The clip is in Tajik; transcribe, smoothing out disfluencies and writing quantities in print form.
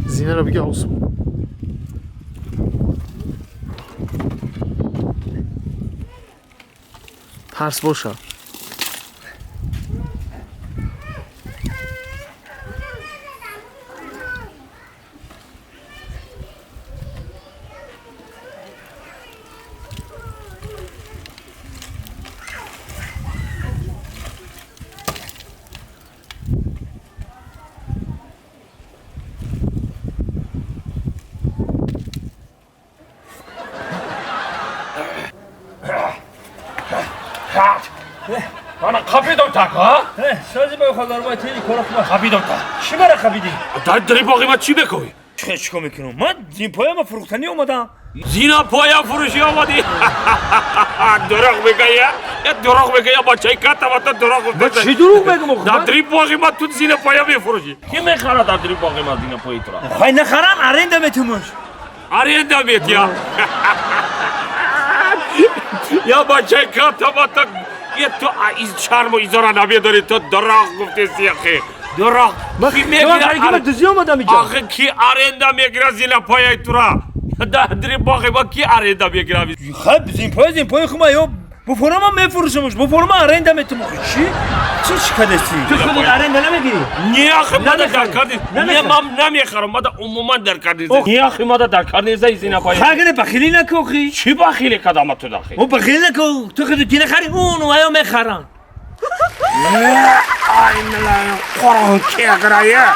Зинара биги осмон. Тарс боша. Ана қапидам так, ҳа? Сази ба хазарбай тели корахма. Қапидам так. Чӣ мара қапидӣ? Дар дари боғи ма чӣ мекунӣ? Чӣ чикор мекунам? Ман зинпояма фурӯхтанӣ омадам. Зина поя фурӯшӣ омадӣ? Дурӯғ мегӯя? Я дурӯғ мегӯя, бачаи катава ту дурӯғ Ма гуфта. чӣ дурӯғ мегӯм охи? Дар дари боғи ма ту зина поя мефурӯшӣ. Ки мехарад дар дари боғи ма зина пои тура? Хай нахарам, аренда метумуш. Аренда метия. Я бачаи катава ту я ту из шарму изора намедорӣ, ту дурӯғ гуфтеси ахи. Дурӯғ. Ки мегирад? Дуздӣ омадам инҷо. Ахи ки аренда мегирад зина пояи тура? Дар дари боғи ма ки аренда мегирад? Хай зинпоя зинпои хума ё буфорама мефурӯшамуш, буфорама аренда метумуш. Чӣ? Чӣ чӣ кадасӣ? Ту худат аренда намегирӣ? Не, ахи мада дар кар нест. Не, ман намехарам, мада умуман дар кар нест. Не, ахи мада дар кар нест зина поя. Хай бахилӣ наку охи. Чӣ бахилӣ кадама ту дахи? О бахилӣ наку, ту худат ки нахарӣ, он ваё мехаранд. Ай милан Қуръон кеграя.